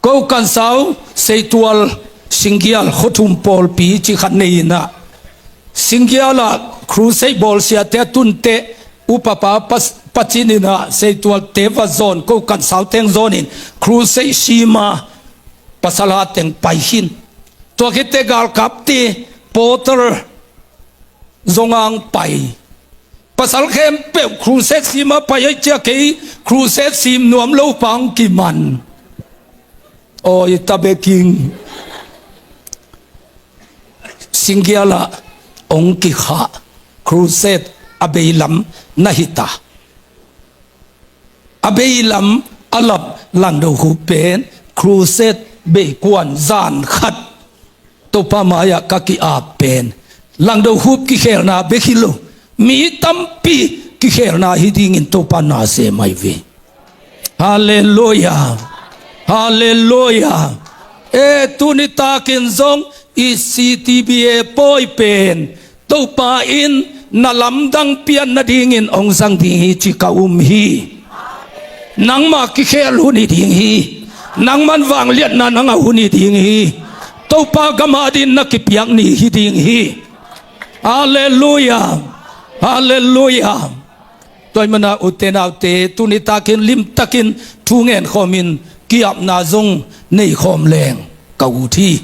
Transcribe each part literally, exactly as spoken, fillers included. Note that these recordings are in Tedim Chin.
Ko Kansau, Seitual, Singgial, khuathum pawlpi ci khat nei inah, Singgial ah crusade bawlsiate a tunte, upapa pas-, pacin inah Seitualte va zawn, Ko Kansau teng zawnin crusade sima, pasal ha teng pai khin. Tua khitte galkapte, porter, zongang pai. Pasal khempeuh crusade sima pai ai cia kei, crusade sim nuam lo pang kiman. Oi, tabeking. Singgial ah ong kikhah, crusade a beilam na hita. A beilam a lap Langdo Khup pen crusade beikuan zan khat Topa mai-ah ka ki-ap pen Langdo Khup kikhelna bek hi lo, mi tampi kikhelna hi dingin Topa na sem mai ve. Halleluia. Halleluia. E, tuni takin zong i C T B A pawi pen Topa in na lamdang pian nadingin ong zang ding hi ci ka um hi. Nangmah kikhel hun hi ding hi. Nangman vangliatna nang a hun hi ding hi. Topa gam adin na kipiak ni hi ding hi. Halleluia. Halleluia. Tua ahih mana ute naute, tuni takin limtakin thu ngen khawmin ki-apna zong nei khawm leng ka ut hi.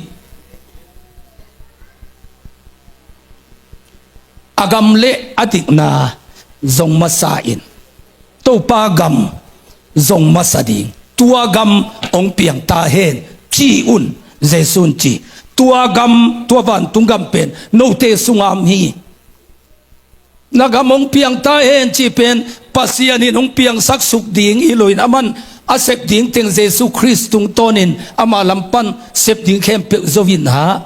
A gam le a dikna zong masa in, Topa gam zong masa ding. Tua gam ong piang ta hen ci un, Jesu'n ci. Tua gam, tua vantung gam pen note sungah om hi. Na gam ong piang ta hen ci pen Pasian in ong piangsak suk ding hi lo in, aman a sep ding teng Jesu Khrist tungtawnin ama lam pan sep ding khempeuh zo in ha.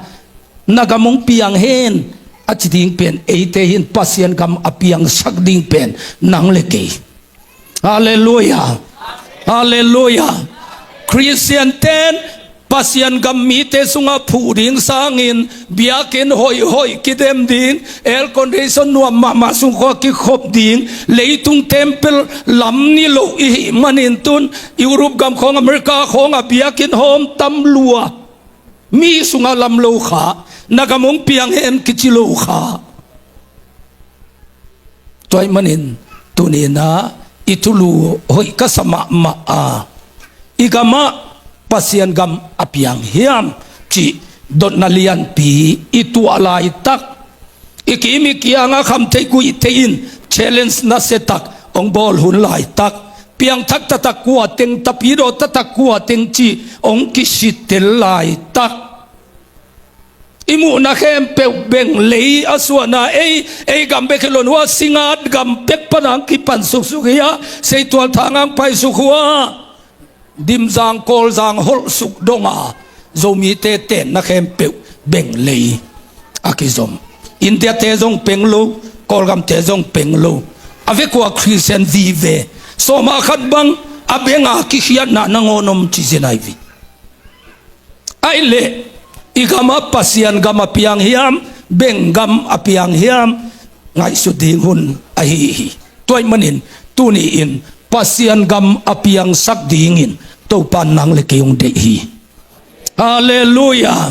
Na gam ong piang hen a ci ding pen eite hin Pasian gam a piangsak ding pen nang le kei. Halleluia. Halleluia. Khristian ten Pasian gam mite sungah phuh ding sangin biakinn hoihhoih kidem ding, air condition nuam mahmah sungkhua kikhop ding, leitung temple lam ni lo i hih manin tun Europe gam khawng, America khawngah biakinn hawm tam lua. Mi sungah lam lo kha, na gam ong piang hen kici lo kha. Tua ahih manin tuni inah i thulu hoih ka sa mahmah a, i gamah Pasian gam a piang hiam cih dotna lianpi i tuah laitak, i kim i kiangah khamtheih guihtheih in challenge nasia tak ong bawl hun laitak, piangthak taktak kua teng, tapidaw taktak kua teng cih ong kisittel laitak, i muhna khempeuh beng lei a suahna, ei, ei gam bek hi lo in, hua Singngat gam bek pan hong kipan suksuk hi a, Seitual, Thanghang paisuk hua, Dimzang, Kawlzang holhsuk dong a, Zomite tenna khempeuh beng lei a kizom. India-te zong peng lo, Kawlgamte zong peng lo. A vekua Khristian vive sawma khat bang a beng a kikhiatna nangawn om ci zenai vi. Ahih leh i gamah Pasian gam a piang hiam, beng gam a piang hiam, ngaihsut ding hun ahi hi. Tua ahih manin tuni-in Pasian gam a piangsak dingin Topa in nang le kei hong deih hi. Halleluia.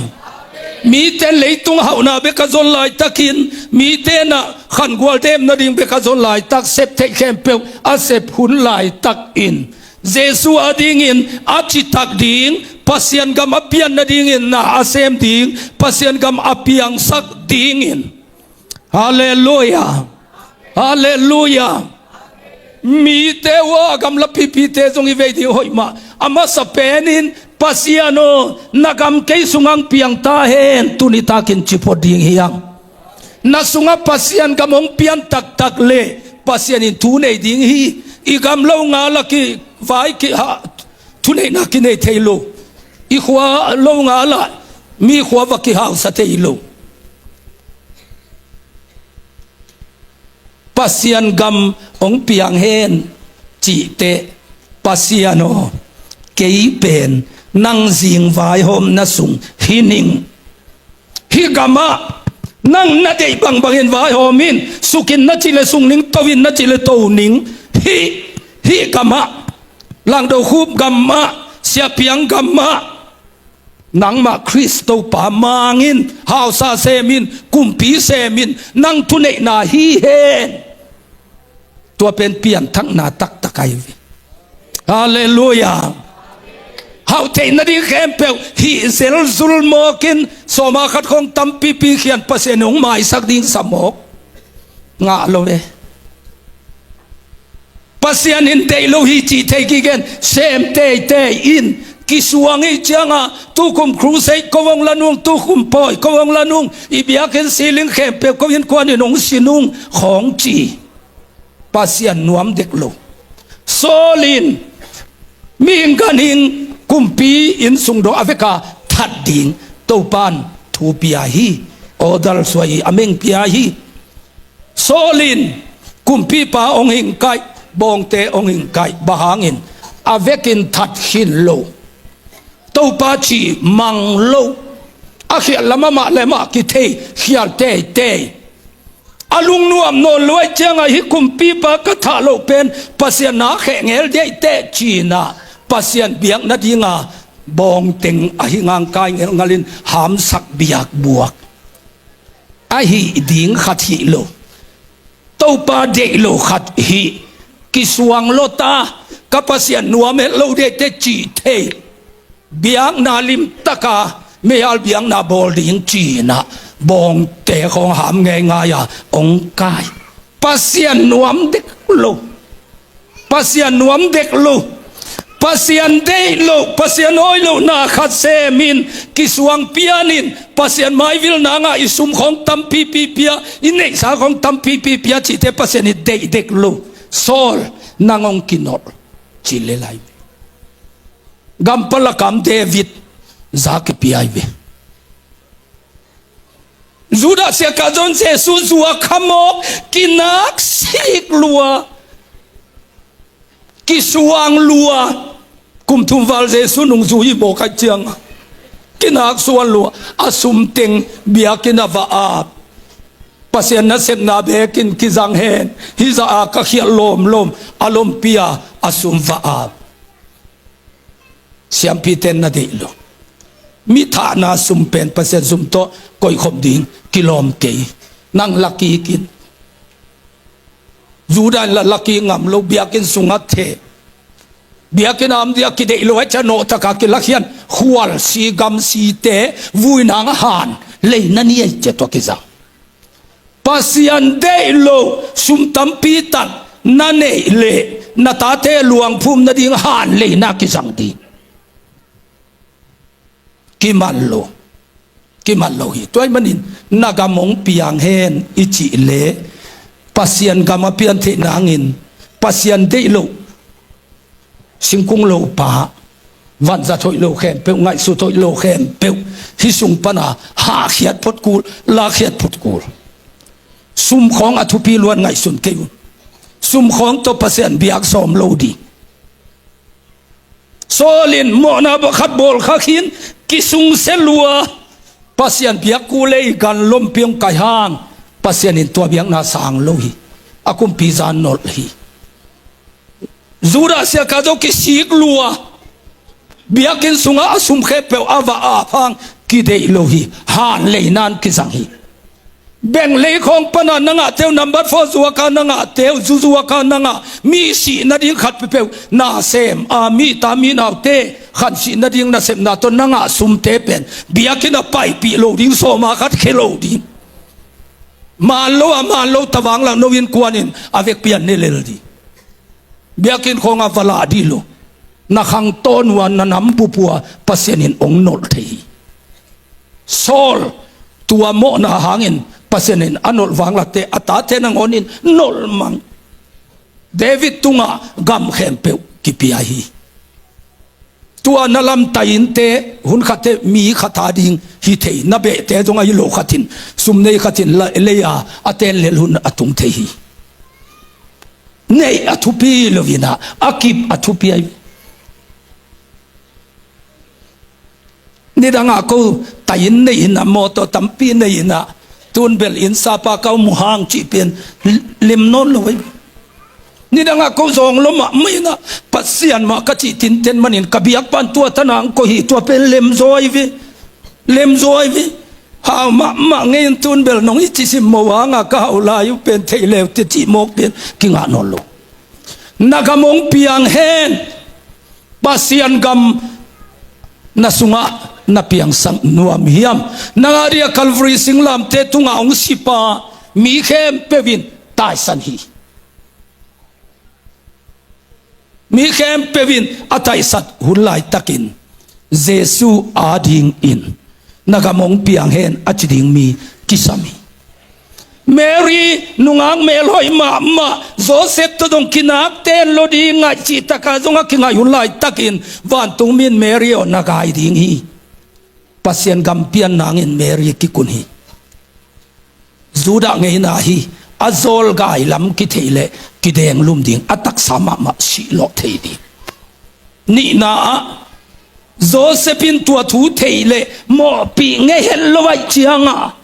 Mite in leitung hauhna bek a zon laitakin, mite in ah khangual dem nading bek a zon laitak, sep theih khempeuh a sep hun laitakin, Jesu adingin a citak ding, Pasian gam a pian nadingin na a sem ding, Pasian gam a piangsak dingin. Halleluia. Halleluia. Mite uh a gamla pipite zong i vei ding hoih mah. A masa penin, Pasian aw, na gam kei sungah piang ta hen, tuni takin ci phot ding hi hang. Na sungah Pasian gam hong pian taktak leh Pasian in thu nei ding hi. I gam lo ngal a kivai kiha, thuneihna kinei thei lo. I khua lo ngal ah mi khua va kihausa thei lo. Pasian gam hong piang hen cih teh, Pasian aw, kei pen nang zing vaihawmna sung hi ning. Hih gamah nang na deih bangbangin vaihawm in, suk in na cih leh suk ning, to in na cih leh to ning. Hih, hih gamah, Langdo Khup gamah, Sia Piang gamah, Nangmah Khrist Topa mangin, hausa semin, kumpi semin, nang thuneihna hi hen. Tua pen pianthakna taktak ahi ve. Halleluiah. Hauh theih nading khempeuh hih zelzul mawkin, sawma khat khawng tampipi khian Pasian hong maisak ding sa mawk ngah lo ve. Pasian in deih lo hi cih thei kigen, sem teitei in, kisuang ih cianga, tukum crusade ko hong la nung, tukum pawi ko hong la nung, i biakinn ceiling khempeuh ko innkuanin hong si nung khawng ci. Pasian nuam dek lo. Saul in mihing ganhing kumpi inn sung dong a veka that ding Topan thu pia hi. Order suah hi, a meng pia hi. Saul in kumpipa hong hingkaih, bawngte hong hingkaih, bang hangin a vekin that khin lo. Topa cih mang lo. A khial lam amah le amah kithei khial teitei. A lungnuam nawn luai ciangah hih kumpipa ka thah loh pen Pasian na kheh ngel diaih teh cinah Pasian biak nadinga bawngteng ahi ngangkai ngelhngalhin hamsak biakbuak ahi ding khat hih lo. Topa deih lo khat hih kisuang lota ka Pasian nuam het lo diaih teh cih thei. Biakna limtaka meihal biakna bawl ding cinah bawngte khawng ham ngeingai-a hong kai. Pasian nuam dek lo. Pasian nuam dek lo. Pasian deih lo, Pasian awi lohna khat semin, kisuang pianin, Pasian maivilna ngah i sum khawng tampipi pia, i neihsa khawng tampipi pia cihte Pasian i deih dek lo. Saul, nang hong kinolh ci le lai. Gampalakam David za kipia hi ve. Judah siakah zong Jesu zu a khamawk, kinaksik lua, kisuang lua. Kum thum val Jesu nungzui hi mawk ahih ciangah kinaksuan lua. A sumteng biakinn a va ap. Pasian nasepna bekin kizang hen. Hih zah a ka khialh lawmlawm a lompi-a a sum va ap. Siampite na deih lo. Mi thahna sum pen Pasian sum tawh koihkhop ding kilawm kei. Nang la kik in. Judah in la la kik ngam lo, biakinn sungah theh. Biakinn a om ding a kideih lo ahih ciang nawhtaka kilakhian khualsi gamsite vuinang a han leina ni ahih ciang tua kizang. Pasian deih lo sum tampi tak na neih leh na tate luangphum nading han leina kizang ding. Kiman lo. Kiman lo hi. Tua ahih manin na gam hong piang hen i cih leh Pasian gam a piantheih nangin Pasian deih lo singkung lopa, vanzat hoih lo khempeuh, ngaihsut hoih lo khempeuh hih sung pana hahkhiat phot kul, lakkhiat phot kul. Sum khawng a thupi luat ngaihsun kei un. Sum khawng tawh Pasian biak sawm lo ding. Saul in mawhna khat bawl kha khin, kisungsia lua. Pasian biak kul ei, gan lompi hong kai hang. Pasian in tua biakna sang lo hi. A kumpi zan nolh hi. Judah siakah zong kisik lua. Biakinn sungah a sum khempeuh a va ap hang, kideih lo hi. Han leina'n kizang hi. Beng lei khawng pana na ngahte uh, number four zuaka na ngahte uh, zu zuaka na ngah, mi sih nading khat peuhpeuh nasem a, mi ta mi naute khan sih nading nasepna tawh na ngah sumte pen biakinn a paipih lo ding, sawma khat khia lo ding. Man lo a man lo tavang lah no innkuanin a vekpi-a ne lel ding. Biakinn khawngah va lah dih lo. Na khangtawn uh a, na nambup uh a, Pasian in hong nolh thei hi. Saul tua mawhna hangin Pasian in a nolh vang lah teh a tate nangawnin nolh mang. David tungah gam khempeuh kipia hi. Tua na lam tai innte, hun khatte mi khat a ding hi thei, na behte zong ahi lo khatin, sum nei khatin la, lei-a a ten lel hun a tung thei hi. Neih a thupi lo inah, a kip a thupi ahi. Nidangah ko tai inn nei inah, mawtaw tampi nei inah, tun bel inn sapa ka mu hang cih pen lem nawn lo ahi. Nidangah ko zawng lua mahmah inah, Pasian mah ka cih tinten manin ka biakpa'n tua tanang ko hi, tua pen lem zaw ahi ve. Lemzuai mi, hau mahmah ngei in tun bel nong i ci sim mo hanga ka hau lai uh pen thei leu te cih mawk pen kingah nawn lo. Na gam hong piang hen. Pasian gam na sungah na piangsak nuam hiam? Nang a dia Calvary singlamteh tungah hong sipa mi khempeuh in taisan hi. Mi khempeuh in a taisat hun laitakin Jesu adingin na gam hong piang hen a ci ding mi kisam hi. Mary nungak melhoih mahmah, Joseph tawh dong kinak ten lo ding ngaih cihtaka zong a kingaih hun laitakin vantungmi in Mary aw na gai ding hi. Pasian gam pian nangin Mary kikun hi. Judah ngeina hi. A zawlgai lam kithei leh kidenglum ding, a taksa mahmah sihlawh thei ding. Nihna ah Joseph in tua thu thei leh mawhpih ngei het lo aih cianga,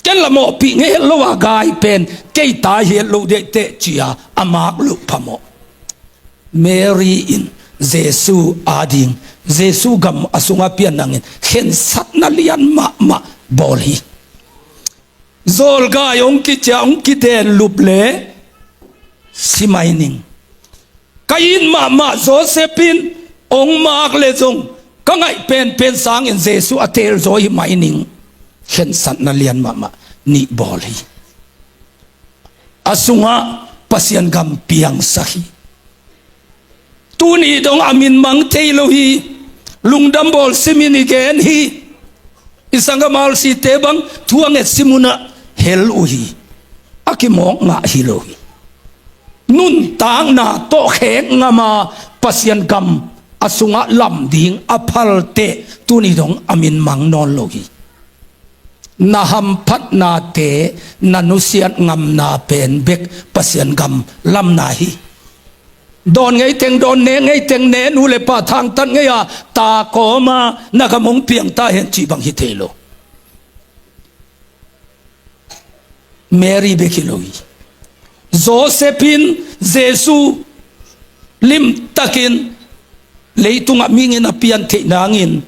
ken la mawhpih ngei het lo a gai pen kei tai het lo deihteh cia a mak loh phamawh. Mary in Jesu ading, Jesu gam a sungah pian nangin khensatna lian mahmah bawl hi. Zawlgai hong kicia hong kidenlup le si mai ning. Ka it mahmah Joseph in hong mak le zong ka ngaih penpen sangin Jesu a telzaw hi mai ning. Khensatna lian mahmah nih bawl hi. A sungah Pasian gam piangsak hi. Tuni dong a min mang thei lo hi. Lungdam bawl simin i gen hi. I sanggam R C te bang thu a nget simunah hel uh hi. A kimawk ngah hi lo hi. Nuntakna tawh khek ngama Pasian gam a sungah lam ding a phalte tuni dong a min mang nawn lo hi. Na hamphatnate na nusiat ngamna pen bek Pasian gam lamna hi. Dawn ngeiteng dawn, ne ngeiteng ne, nu le pa thangtat ngei a, ta kawma na gam hong piang ta hen cih bang hi thei lo. Mary bek hi lo hi. Joseph in Jesu limtakin leitungah mihingin a pian theih nangin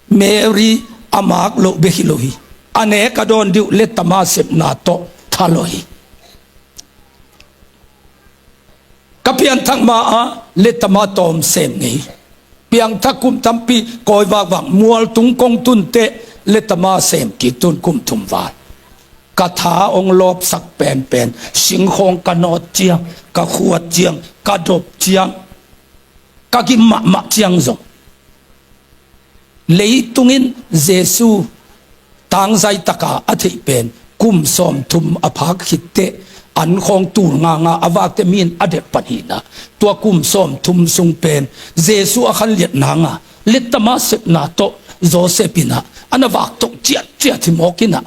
Mary a mak loh bek hi lo hi. A nek a dawn dih uh lettama sepna tawh tha lo hi. Ka pianthak ma-ah lettama tawm sem ngei. Piangthak kum tampi kawi vakvak, mualtung kong tunteh lettama sem kik tun kum thum val. Ka tha hong lawpsak penpen, singkhawng ka nawt ciang, ka khuat ciang, ka dop ciang, ka gim mahmah ciang zong. Leitung in Jesu tangzai taka a theih pen kum sawmthum a phak khitteh an khawng tul nganga a vakte mi in a dep pan hi na. Tua kum sawmthum sung pen Jesu a khanliat nanga lettama sepna tawh Joseph in ah a na vaktoh ciatciat hi mawk in ah,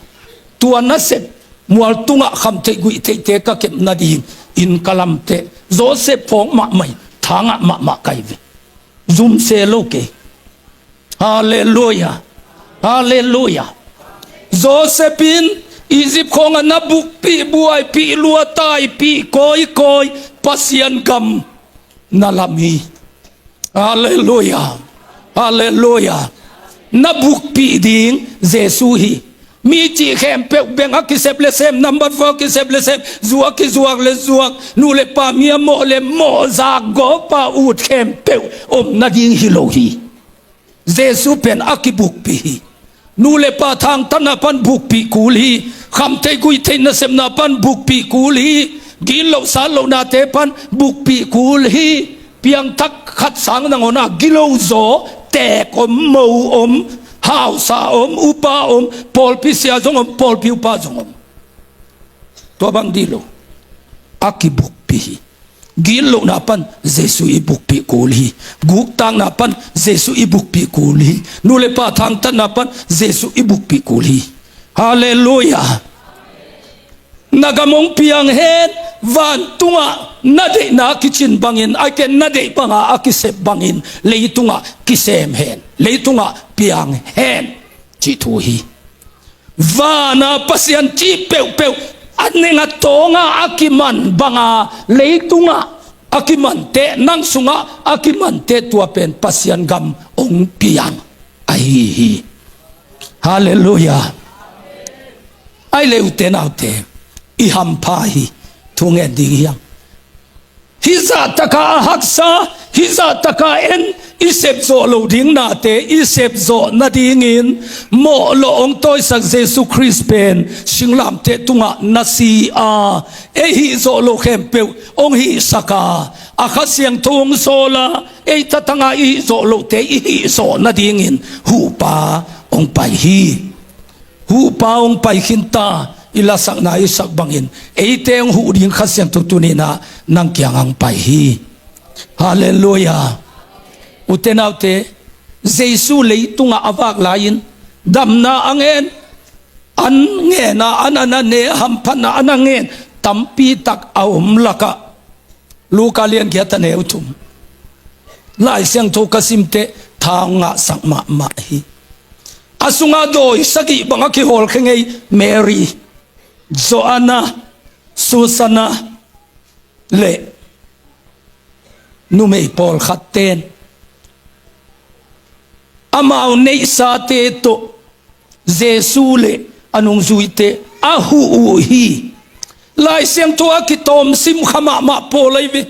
tua nasep mualtungah khamtheih guihtheihte ka kep nading inn ka lamteh Joseph phawk mahmah in tha ngah mahmah ka hi ve. Zum se lo kei. Halleluia. Halleluia. Joseph in Egypt khawngah na bukpih buaipih lua taipih kawikawi Pasian gam na lam hi. Halleluia. Halleluia. Na bukpih ding Jesu hi. Mi cih khempeuh, bank a kisep le sem, number four a kisep le sem, zu a kizuak le zuak, nu le pa mi a mawh le mawh, zak gawpa ut khempeuh om nading hi lo hi. Jesu pen a kibukpih hi. Nu le pa thangtatna pan bukpih kul hi. Khamtheih guihtheih nasepna pan bukpih kul hi. Gitloh satlohnate pan bukpih kul hi. Piangthak khat sang nangawn a gilo zaw, teek om, mo om, hausa om, upa om, pawlpi sia zong om, pawlpi upa zong om. Tua bang dih lo. A kibukpih hi. Gitlohna pan Jesu i bukpih kul hi. Guktakna pan Jesu i bukpih kul hi. Nu le pa thangtatna pan Jesu i bukpih kul hi. Halleluia. Na gam hong piang hen, vantungah na deihna a kicin bangin, a ken na deih banga a kisep bangin, leitungah kisem hen, leitungah piang hen, cih thu hi. Vana Pasian cih peuhpeuh, a neng a tawnga a kiman banga, leitungah a kimanteh, nang sungah a kimanteh, tua pen Pasian gam hong piang ahi hi. Halleluiah. Ai le, ute naute, i hampha hi. Thu ngen ding hiam? Hih zahtaka a haksa, hih zahtaka en, i sepzawh loh ding nate i sepzawh nadingin mawhlawh hong tawisak Jesu Khrist pen singlamteh tungah na si a, ei hihzawh loh khempeuh hong hihsak a, a Kha Siangtho hong sawl a, ei thathanga i hihzawh lohte i hihzawh nadingin huhpa hong pai hi. Huhpa hong pai khinta, i lasakna i sak bangin eite hong huh ding Kha Siangtho tuni-in ah nang kiangah hong pai hi. Halleluiah. Ute naute, Jesu leitungah a vak lai-in damna a ngen, an ngen a, an a na ne, hamphatna a na ngen tampi tak a om lakah Luka lian giat a neu thum. Lai Siangtho ka simteh tha hong ngahsak mahmah hi. A sungah dawi sagih bang a kihawlkhia ngei Mary, Joanna, Susanna le numei pawlkhat ten amau neihsate tawh Jesu le a nungzuite a huh uh hi. Lai Siangtho a kitawmsim kha mahmah pawl ahi ve.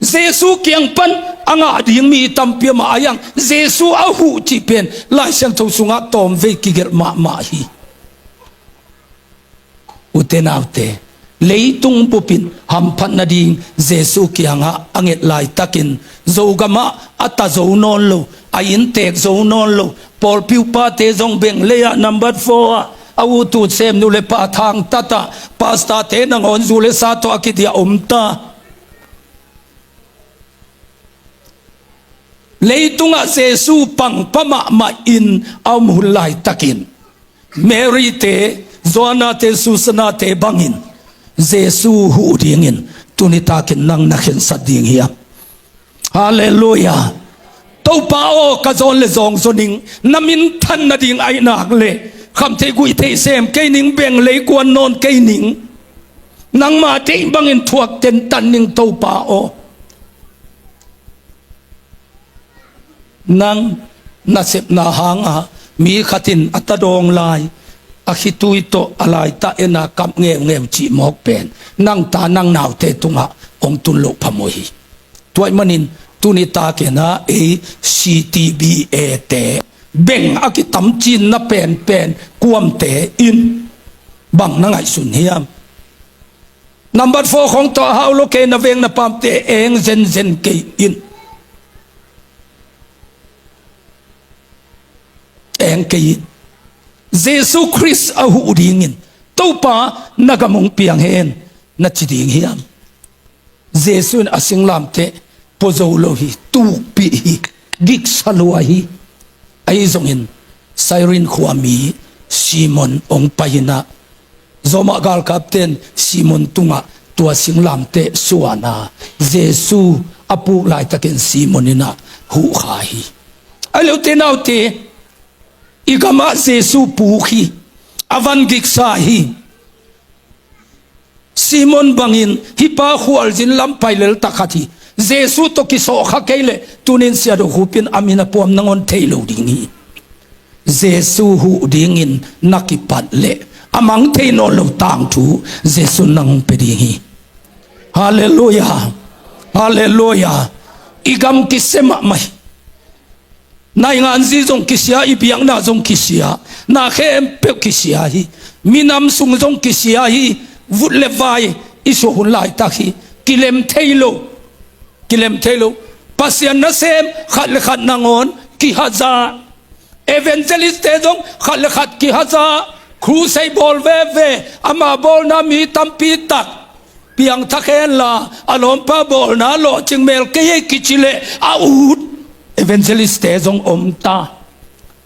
Jesu kiang pan a ngah ding mi tampi amah a hiang Jesu a huh cih pen Lai Siangtho sungah tawmvei kigelh mahmah hi. Ute naute, leitung bupin hamphat nading Jesu kiangah a nget laitakin Zogamah a ta zo nawn lo, a inntek zo nawn lo, pawlpi upate zong beng lei-ah number four ah a ut ut sem, nu le pa thangtatah, pastorte nangawn zu le sa tawh a kidiah om ta. Leitungah Jesu pangpa mahmah in a om hun laitakin Mary-te, Joanna-te, Susanna-te bangin Jesu huh dingin tuni takin nang na khensat ding hiam? Halleluiah. Topa aw, ka zawn le zawng zaw ning, na minthan nading ahih nak leh khamtheih guihtheih sem kei ning, beng lei kuan nawn kei ning. Nangma deih bangin thuak tentan ning Topa aw. Nang nasepna hangah mi khat in a ta dawng lai, a khitui tawh a laitah en a kap ngeungeu cih mawk pen nang ta nang naute tungah hong tun loh phamawh hi. Tua ahih manin tuni takin ah ei C T B A-te beng a kitamcinna penpen kuamte in bang na ngaihsun hiam? Number four khong tawh a hau lo kei, na veng na pamte eng zenzen kei in. Eng kei in. Jesu Khrist a huh dingin Topa, na gam hong piang hen, na ci ding hiam? Jesu in a singlamteh pua zo lo hi, tukpih hi, giksa lua hi. Ahi zongin Cyrene khuami Simon hong pai in ah, Roma galkapten Simon tungah tua singlamteh suan a, Jesu a puk laitakin Simon in ah huh kha hi. Ahi lo, ute naute, i gamah Jesu puk hi, a van giksa hi. Simon bangin hih pa khualzin lam pai lel tak khat hi. Jesu tawh kisawh kha kei leh tuni-in Sia Do Khup in a min a puam nangawn thei lo ding hi. Jesu huh dingin na kipat leh a mang thei nawn lo tangthu Jesu in nang hong pia ding hi. Halleluiah. Halleluiah. I gam kisia mahmah hi. Nainganzi zong kisia, i biakna zong kisia, na khempeuh kisia hi. Minam sung zong kisia hi. Vut le vai i suah hun laitak hi. Kilem thei lo. Kilem thei lo. Pasian nasem khat le khat nangawn kihaza. Evangelist-te zong khat le khat kihaza. Crusade bawl veve. Ama bawlna mi tampi tak piangthak hen la, a lawmpa bawlna lawhcing mel kei ei kici leh a ut evangelist-te zong om ta.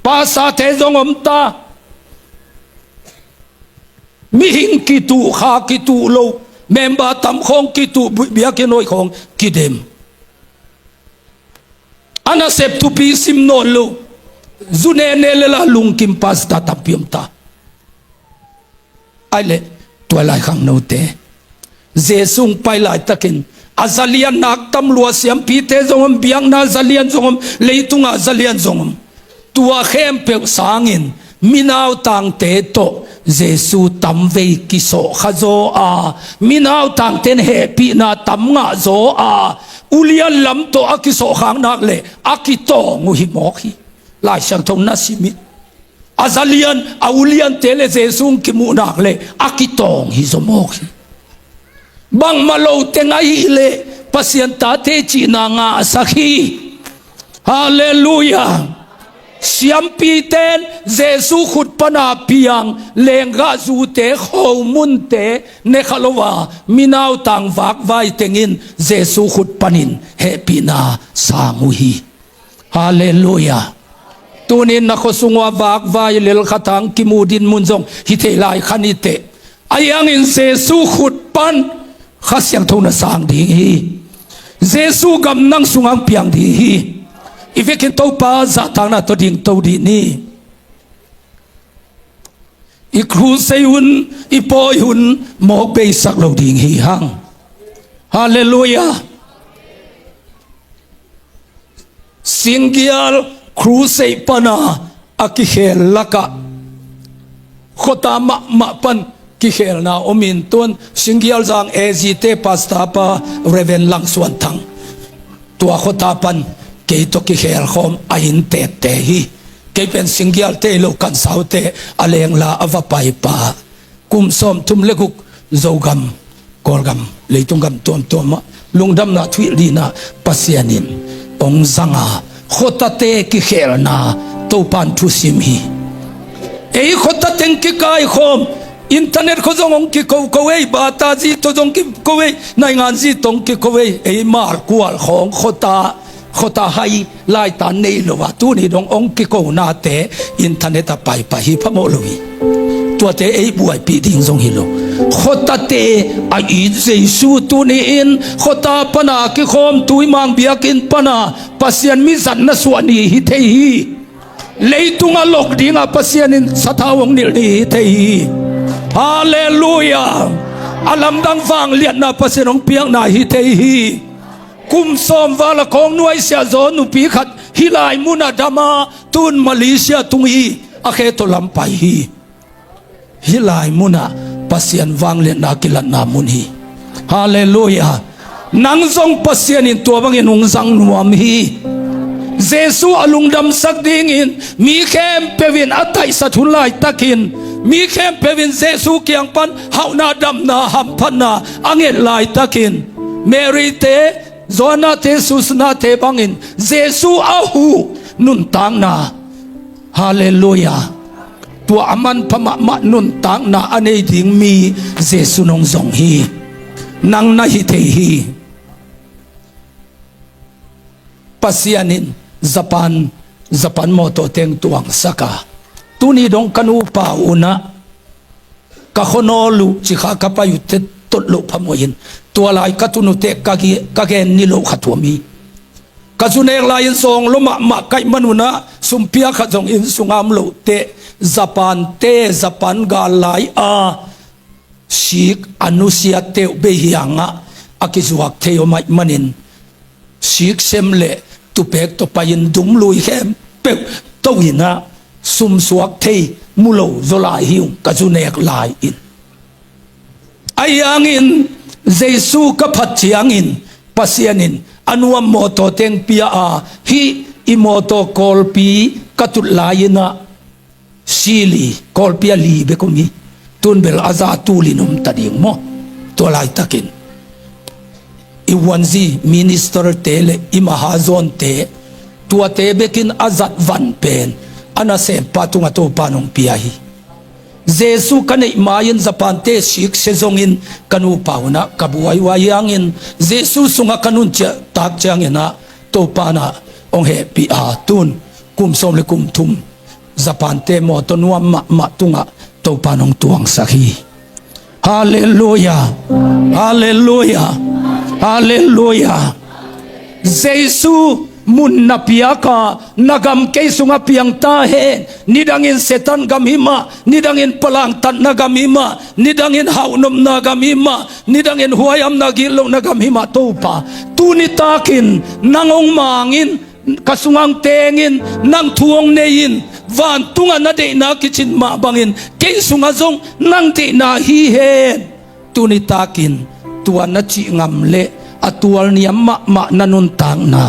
Pastor-te zong om ta. Mihing kituh, kha kituh lo, member tam khawng kituh, biakinn hoih khawng kidem. A nasep thupi sim nawn lo, zu nene le la lungkim pastor tampi om ta. Ai leh, tua lai khangnote, Jesu hong pai laitakin a zalian nak tam lua, siampite zong om, biakna zalian zong om, leitunga zalian zong om. Tua khempeuh sangin Minautangte tawh Jesu tamvei kisawhkha zaw a, minautangte in hehpihna tam ngah zaw a, ulian lam tawh a kisawhkhak nak leh a kitawng uh hi mawk hi. Lai Siangtho na sim in, a zalian a uliante le Jesu hong kimuh nak leh a kitawng hi zaw mawk hi. Bangmah lo teng ahih leh Pasian tate cihna ngahsak hi. Halleluiah. Siampite in Jesu khut pana piang lenggahzute, khomunte ne kha lo a, minautang vakvai teng in Jesu khut panin hehpihna sang uh hi. Halleluiah. Tuni-in na khuasung uah vakvai lel khat hang kimu dinmun zong hi thei lai kha ni teh. Ahi hangin Jesu khut pan Kha Siangtho na sang ding hi. Jesu gam nang sungah piang ding hi. I vekin Topa zahtakna tawh dingto dih ni. I crusade hun, i pawi hun mawk beisak lo ding hi hang. Halleluiah. Singgial crusade pana a kikhel lakah khuata mahmah pan kikhelna om in, tuan Singgial zang A G te pastor pa Reverend Langsuan Thang, tua khuata pan kei tawh kikhel khawm a inntekte hi. Kei pen Singgial te lo kansaute a lengla a va paipa, kum sawmthum le guk Zogam, Kawlgam, leitung gam tuamtuam ah lungdamna thuhilh dingin Pasian in hong zang a, khuatate kikhelna Topa in thusim hi. Ei khuata teng kikaikhawm, internet khua zong hong kikoko ei, bata zi tawh zong kiko ei, naingan zi tawh hong kiko ei, ei malkual khawng khuata, khuata hai laitan nei lo a, tuni dong hong kikonate internet ah paipai hi, phamawh lo hi. Tuate ei buaipih ding zong hi lo. Khuatate a it Jesu tuni-in khuata pana kikhawm, Tuimang biakinn pana Pasian mizatna suah ni hi thei hi. Leitung a lok dingah Pasian in sathau hong nilh ni hi thei hi. Halleluiah. A lamdang vangliatna Pasian hong piakna hi thei hi. Kum sawm val a kawng nuaisiah zaw nupi khat hih lai munah dam a, tun Malaysia tung hi, a khe tawh lam pai hi. Hih lai munah Pasian vangliatna kilatna mun hi. Halleluiah. Nang zong Pasian in tua bangin hong zang nuam hi. Jesu a lungdamsak dingin mi khempeuh in a taisat hun laitakin, mi khempeuh in Jesu kiang pan hauhna, damna, hamphatna a nget laitakin, Mary te, Joanna te, Susanna te bangin Jesu a huh nuntakna. Halleluiah. Tua a manpha mahmah nuntakna a nei ding mi Jesu in hong zong hi. Nang na hi thei hi. Pasian in Japan, Japan mawtaw teng tuangsak a, tuni dong ka nupa unah ka khuanawl uh, Cikha ka pai uh te tot loh phamawh in, tua lai ka tun uh teh ka gi-, ka gen ni loh khat uh om hi. Ka zu nek lai-in zawng lua mahmah ka hih man unah sum pia khat zong inn sungah om loh teh, Japan te, Japan gal lai a sik a nusiatte uh bei hiangah a kizuak thei om ahih manin, sik sem le tupek tawh pai-in dumlui khempeuh to-in ah sumsuak thei mu lo zaw lai hi ung, ka zu nek lai-in. Ahi hangin Jesu ka phat ciangin Pasian in a nuam mawtaw teng pia a, hih i mawtaw Kawlpi ka tut lai-in ah sili, Kawlpi a li bek om hi. Tun bel a za tulin om ta ding maw. Tua laitakin i vuanzi minister te le i mahazawnte, tuate bekin a zat van pen a nasempa tungah Topa in hong pia hi. Jesu ka neih ma-in Japan te siksia zongin ka nupa unah ka buai uh ahi hangin, Jesu sungah ka nun ciah tak ciangin ah Topa in ah hong hehpih a, tun kum sawm le kum thum Japan te mawtaw nuam mahmah tungah Topa in hong tuangsak hi. Halleluiah. Halleluiah. Halleluiah. Jesu mun na piak a, na gam kei sungah piang ta hen. Nidangin Satan gam hi mah, nidangin palangtatna gam hi mah, nidangin hauhnopna gam hi mah, nidangin huaihamna, gitlohna gam hi mah, Topa, tuni takin nang hong mang in, ka sungah hong teng in, nang thu hong nei in, Vantungah na deihna kicin mah bangin kei sungah zong nang deihna hi hen. Tuni takin tua na cih ngam leh a tualniam mahmah na nuntakna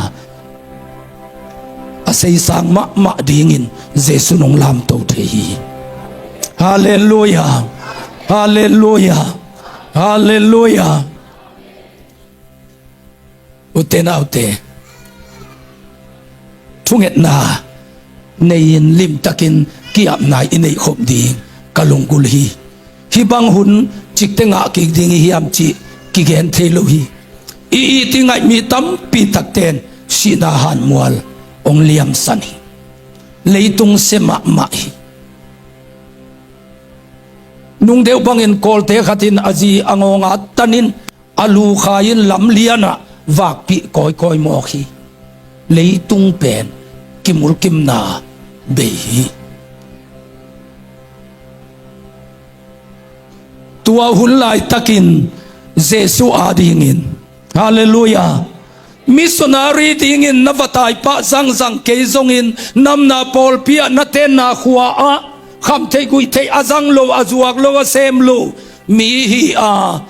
a seisang mahmah dingin Jesu nong lamto thei hi. Halleluia. Halleluia. Halleluia. Ute naute, thungetna nei-in limtakin ki-apna i neihkhop ding ka lunggulh hi. Hih bang hun cikte ngah kik ding i hiam cih kigen thei lo hi. I it i ngaih mi tampi takten sihna hanmual hong liamsan hi. Leitung sia mahmah hi. Nungdeuh bangin Kawlte khatin a zi a ngawng a tanin a lukhai in lamlianah vakpih kawikawi mawk hi. Leitung pen kimulkimna bei hi. Tua hun laitakin Jesu adingin, halleluia, missionary dingin na va taipah zangzang kei zongin namna pawlpi ah na tenna khua ah khamtheih guihtheih a zang lo, a zuak lo, a sem lo mi hi a,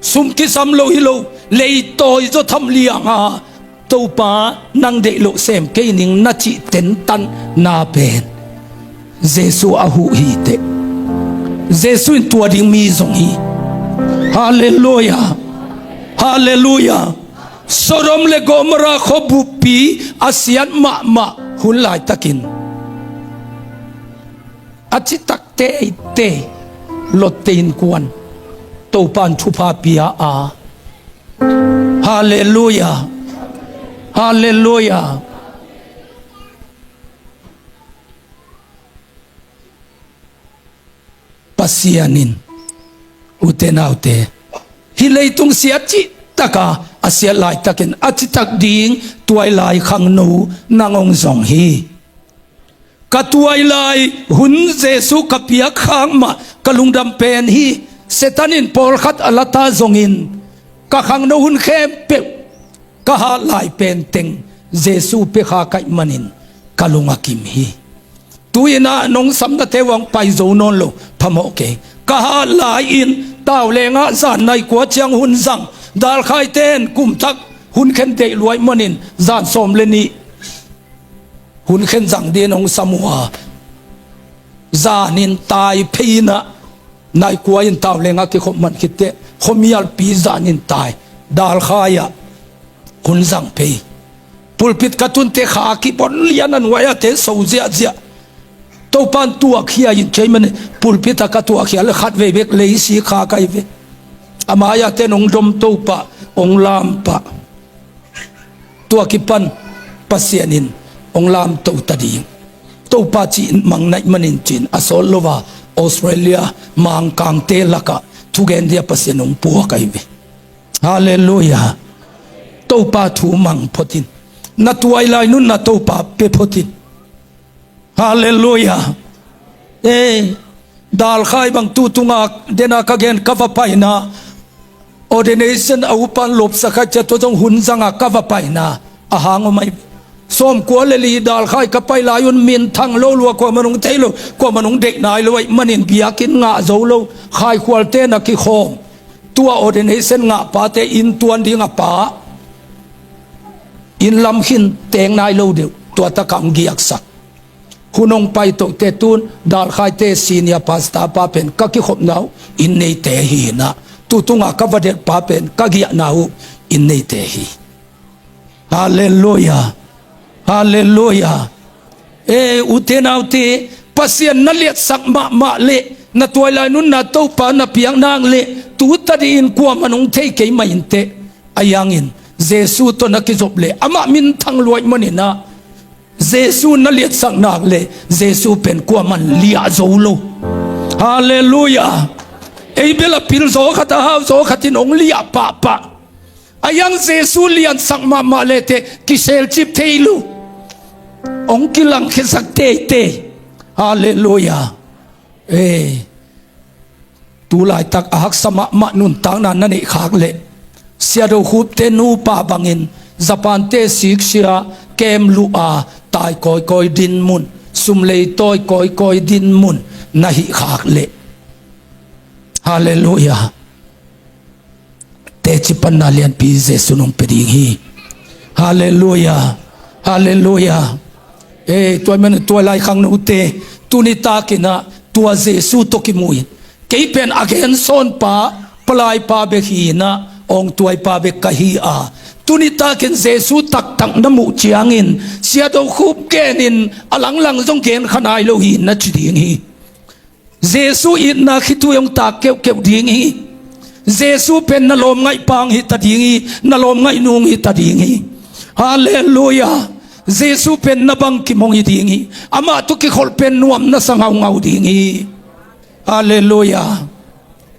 sum kisam lo hi lo, leitawi zaw tham lianga Topa nang deih loh sem kei ning na cih tentanna pen Jesu a huh hi teh. Jesu in tua ding mi zong hi. Halleluia. Halleluia. Sodom le Gomorrah khuabuppi a siat mahmah hun laitakin a citak teitei Lot-te innkuan Topa'n thupha pia a. Halleluia. Halleluia. Pasian in, ute naute, hih leitung siat cihtaka a siat laitakin a citak ding tuailai khangno nang hong zong hi. Ka tuailai hun Jesu ka piak khak mah ka lungdam pen hi. Satan in pawlkhat a la ta zongin ka khangno hun khempeuh ka hat lai pen teng Jesu pia khak ahih manin ka lung a kim hi. Tu-in ah nong samnate uh hong pai zo nawn lo, phamawh kei. Ka hat lai-in taulengah zan nai kua ciang hun zang, dalkhaite in kum thak hun khen deih lua ahih manin zan sawm le nih hun khen zang dingin hong sam uh a, zanin tai phei in ah nai kua in taulengah kikhop man khit teh khuamialpi zanin tai, dalkhai ah hun zang phei. Pulpit ka tun teh kha kibon lian a, nuai-ate so ziahziah. Topa'n tuahkhia in, kei mah pulpit ah ka tuahkhia leh khatvei bek leisik kha ka hi ve. A mai-ate in hong dom to pah, hong lam pah. Tua kipan Pasian in hong lamto ta ding. Topa cih mang na hih manin ci-in a sawt lo a Australia mangkangte lakah thugen dia Pasian hong puak ahi ve. Halleluia. Topa thu mang phot in. Na tuailai nunna Topa pia phot in. Halleluia. Eh, dalkhai bang tu tunga dena ka gen ka va paina, ordination a upan lopsak kha cia tua zong hun zanga ka va paina a hang om ahi. Sawmkua le li dalkhai ka pai lai un minthang lo lua, kuamah nong thei lo, kuamah nong deih nai lo ahih manin biakinn ngah zo lo, khaikhualte na kikhawm. Tua ordination ngah pate inn tuan ding a pa inn lam khin teng nai lo deuh, tua takah hong giaksak. Hun hong pai toh teh tun dalkhaite senior pastor pa pen ka kikhopna uh inn neite hi in ah, tu tunga ka va delh pa pen ka giahna uh inn neite hi. Halleluia. Halleluia. Eh, ute naute, Pasian na liatsak mahmah leh, na tuailai nunna Topa na piak nak leh, tu tadih in kuamah nong thei kei mah inteh. Ahi hangin Jesu tawh na kizop leh amah minthang lua ahih manin ah, Jesu na liatsak nak leh Jesu pen kuaman liah zo lo. Halleluia. Ei bel a pil zaw khat, a hau zaw khat in hong liah pahpah. Ahi hang Jesu liansak mahmah leh teh kiselcip thei lo. Hong kilangkhiasak teitei. Halleluia. Eh, tu laitak a haksa mahmah nuntakna na neih khak leh, Sia Do Khupte nupa bangin Japan-te siksia kem luh a tai kawikawi dinmun, tumlei tawi kawikawi dinmun na hih khak leh, halleluiah, teci panna lianpi Jesu in hong pia ding hi. Halleluiah. Halleluiah. Ei, tua ahih manin tua lai khangnote, tuni takin ah tua Jesu tawh kimu in, kei pen a gensawnpa, palaipa bek hi-in ah, awngtuaipa bek ka hi a, tuni takin Jesu taktak na muh ciangin, Sia Do Khup genin a langlang zong genkha nai lo hi, na ci ding hi. Jesu itna khitui hong tak keuhkeuh ding hi. Jesu pen na lawmngaihpa hong hi ta ding hi, na lawmngaihnu hong hi ta ding hi. Halleluiah. Jesu pen na bangkim hong hi ding hi. Amah tawh kikholh pen nuam na sa ngaungau ding hi. Halleluiah.